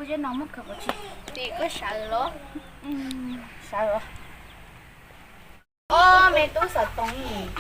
Zeb no muab khaws pov tseg. Tim koj sawv los? Sawv los. Ob me tub xav toov,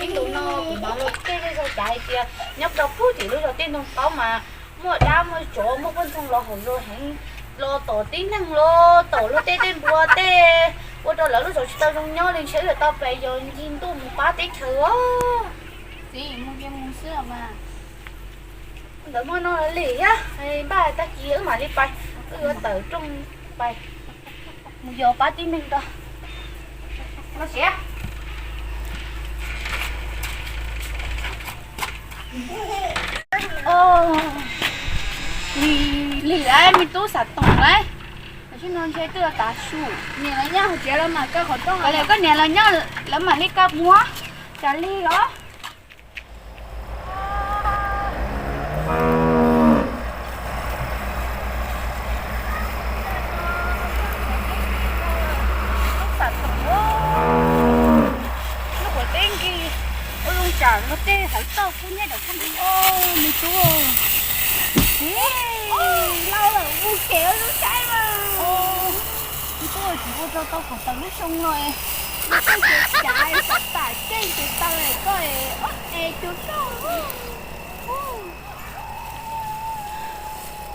ib ntus no kuv hnov luag tej zej zog cav hais tias nyob rau pub tim lub zos Tiaj Ntoo Qaub mas muaj dab muaj tsov muaj poj ntxoog los haum luag heev, los tom tib neeg los tom luag tej tej npua tej, ua rau lawv lub zos tsis tau zoo nyob li. Ntshe wb yuav tau pais yos ncig ntuj mus pab teb chaws os. Txiv, mus ces mus xwb mas. Ntawd muaj no li thiab, npaj tag kis wb mam li pais, wb yuav tawm rooj pais mus yos pab tib neeg rau. No siab. Lig lig lawm me tub xav toom lawm. Tam sim no ntshe twb yuav tav su. Niam lawv nyob hauv tsev lawm mas koj qhov rooj los koj niam lawv nyob lawv mam li koj muab. Tsam lig os. Lub xam toom, lub quav teb nkig, ua zoo tsam luag tej hawv toj kub nyiab dam kub nti os me tub. Lau lawm mus kev ua zoo saib mas. Me tub, tsis ua rau tau kom tawm lub xyoo no es me tub ces cav es xav tam ceej ces tau es koj es ob es cuag koj.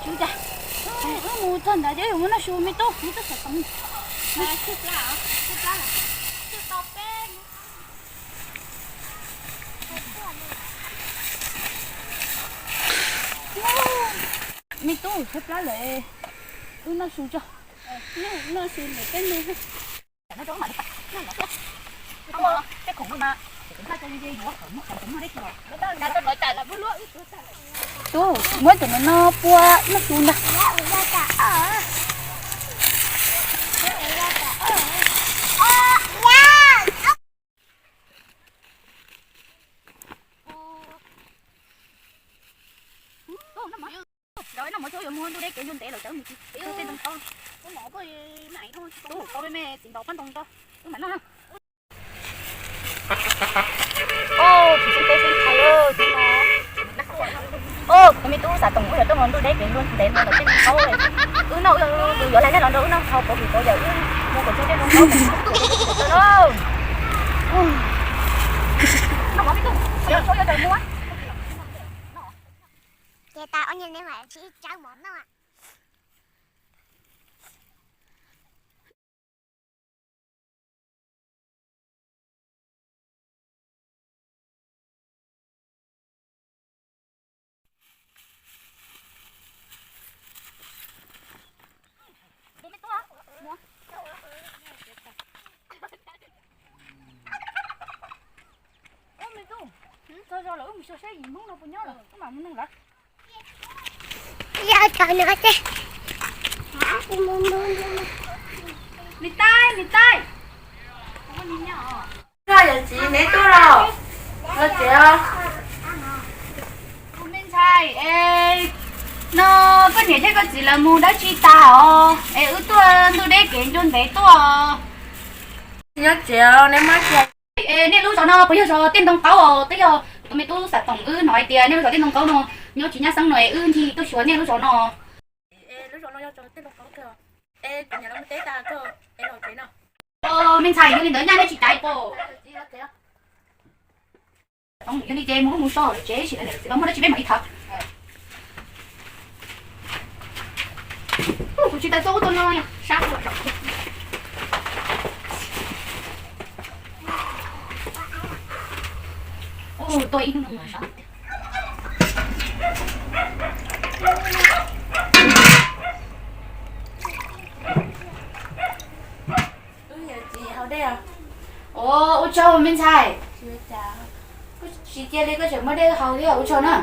Tsum cas, wb mus txog ntawd ces wb yuav muab noj su me tub, me tub xav toom. Me tub, tshaib plab lawm, wb noj su tso. Noj su ntawm peb mus. Tub, muab tus no no pua noj su ntag. Lawv noj mov tsuag yuav mus ntuj deb kev ncua ntev lawm, cawv mus tsis tau tej ntoo qaub. Tub, tau me me txiv ntaus pab ntoo rau wb mam noj na. Tsis xub teb xub ntxhais, kuv me tub xav toom wb yuav tuaj mus ntuj deb kev ncua ntev no lawm tej ntoo qaub. Wb noj, wb yuav laij nej los nrog wb noj hau pauv vim pauv yawm wb mus kom txog tej ntoo qaub. Noj mov me tub, noj mov me tub, yuav tsau yuav daws mus. Ces tas ob niag ne mas tsis tsawb mov noj. Ub me tub, txog zos lawm wb mus xyuas saib yim Hmoob no puas nyob lawm wb mam mus nug lawv. Niam tais, niam tais. Koj yawm txiv neb tuaj los? Los tsev os. Kuv me ntxhais, es no koj niam thiab koj txiv lawv mus dab tsi tag os? Es wb tuaj ntuj deb kev ncua ntev tuaj. Nyob tsev os, neb muab kiag. Es nej lub zos no puas yog zos Tiaj Ntoo Qaub os? Twb yog tus me tub xav toom wb hnov hais tias nej lub zos Tiaj Ntoo Qaub no nyob tsis nyab xeeb no es wb ncig tuaj xyuas nej lub zos no. Lub zos no yog zos Tiaj Ntoo Qaub kawg. Es kuv niam lawv mus teb tas kawg es los tsev no. Me ntxhais, yog li ntawd nyaj nej tsis caiv pob? Yog li ces mus ub mus so lawm tsev ib sim lawv muaj dab tsi peb mam li tham. Kuv tsis tas txog ub txog no, sab ua zaum. Tua ib hnub no sab. Wb yawm txiv haus dej os. Ua tsaug me ntxhais. Kuv tsis cia li koj tseem muab dej haus thiab, ua tsaug na.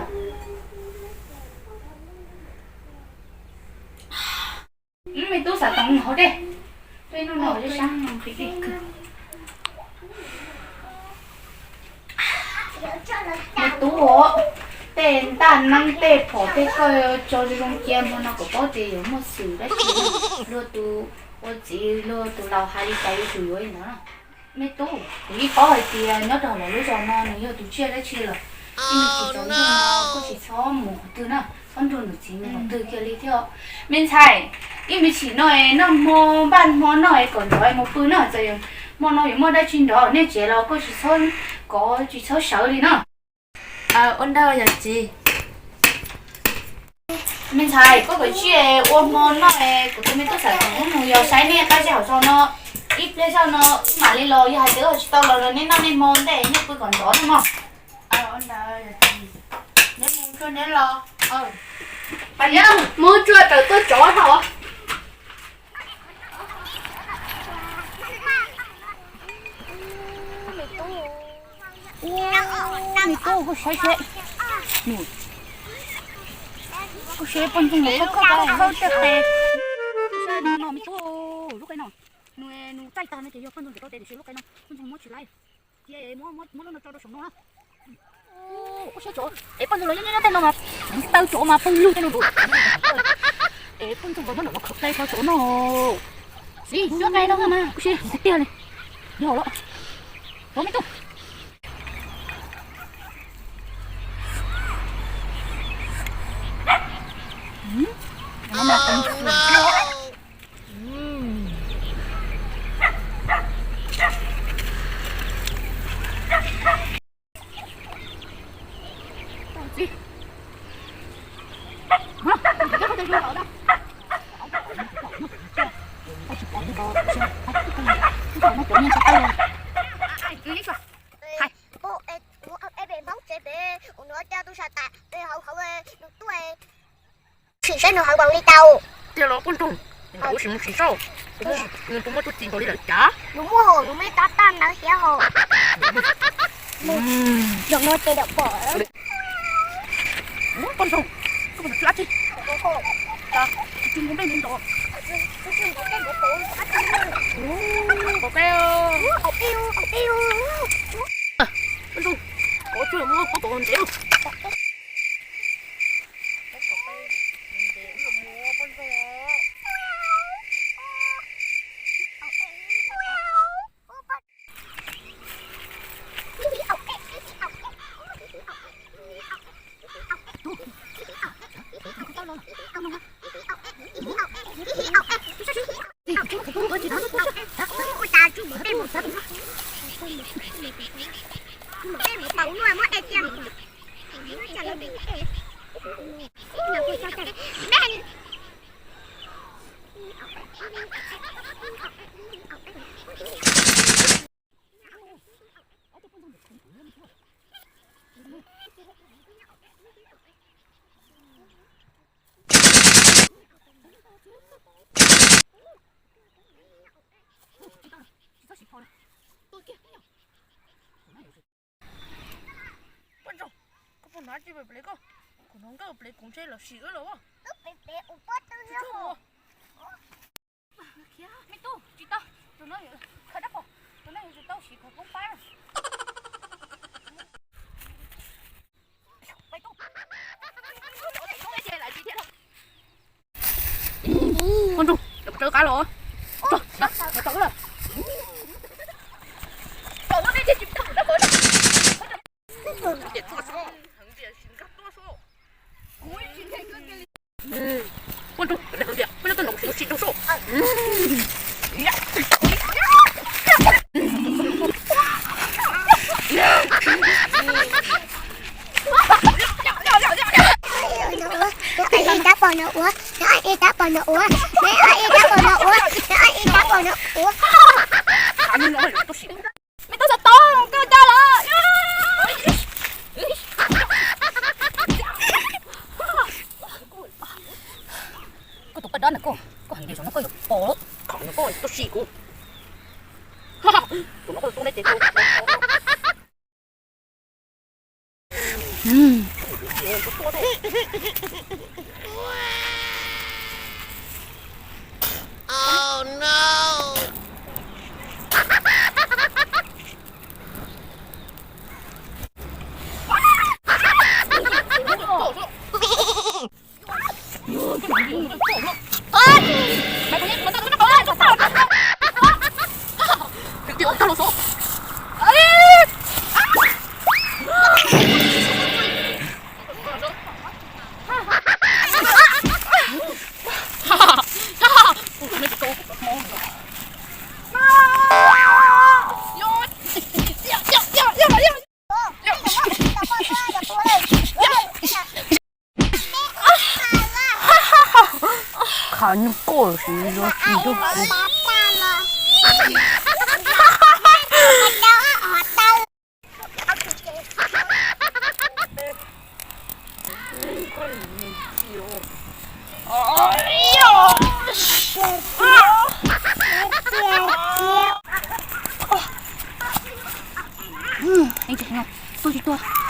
Me tub xav toom haus dej. Me tub, tej ntaj neeb tej phom tej koj tso zoo zoo cia hmo no kom paub tias yuav muaj xwm dab tsi. Luag tus ua txiv luag tus laus hais li cas yuav tsum yuav li ntawd. Me tub, kuv yeej paub hais tias nyob rau lawv lub zos no nws yog tus tsiaj dab tsi lawm. Ib me chim tsaus ntuj no koj tsis txhob mus qhov twg na, txhob nrug niam txiv mus qhov twg kiag li thiab. Me ntxhais, ib me chim no noj hmo npaj hmo noj kom nrov mus pw na, txawm hmo no yuav muaj dab tsi nrov nej tsev los koj tsis txhob kov tsis txhob sawv li na. Ua ntawd yog txiv. Me ntxhais, koj kav tsij ua hmo noj, kuv tus me tub xam thaum ub mus yos saib nej qab zej hauv zos no, ib pliag zog no wb mam li los, yog hais tias wb tsis tau los los nej noj nej hmo ntej nej pw kom nrov no mog. Neb mus tsuag neb los. Pas Nyiaj, muab tsuag raws tuaj tsov thaum. Me tub, koj saib seb, koj saib poj ntxoog los khawb khawb tej qe. Koj saib no me tub, lub qe no, nws, nws txaij tag no ces yog poj ntxoog tsis tau tes tiam sis lub qe no poj ntxoog muab tsis laib. Cia muab, muab lub no tso rau saum no na. Koj saib tsov, es poj ntxoog los nyob nyob tej no mas, taw tsov mas pw lug tej no. Es poj ntxoog los nyob no khawb qe rau tsov no. Xib, cuab qe rau mas, koj saib tiag tiag li. Yog lawm. Tsov me tub. Tus saib nws hawv npaum li tau. Tiag los poj ntxoog, nws tab sis mus tsis saib, nws puas muaj txuj ci npaum li lawm cas? Nws muaj hos, nws muaj tab taj ntawd thiab hos. Zaum no ces dawm pom. Poj ntxoog, koj puas tsis ab tsi? Tsis mus npej mus nto. Poj ntxoog, koj tsuag muab koj tom ntev. Poj ntxoog, koj puas hnov tsis pem ple koj? Kuv hnov nkawj ple kuv ntshe los sim wb los as. Me tub, tsis tau, tus no khawb dab pom, tus no yuav tsum tau siv khawv koob pab. Poj ntxoog, tsawv qab los. Poj ntxoog, poj ntxoog, ib tab pom no ua, ib tab pom no ua, ib tab pom no ua, ib tab pom no ua. Me tub xov tooj, koj cas lawm? Koj tus paj dab ntawm koj, koj heev tiag, zaum no koj yuav pom lawm. Khav no koj tuaj sim kuv. Tus no koj tuaj neb ces Nyuj koj siv zog tsis tau. Tuaj tsis tuaj.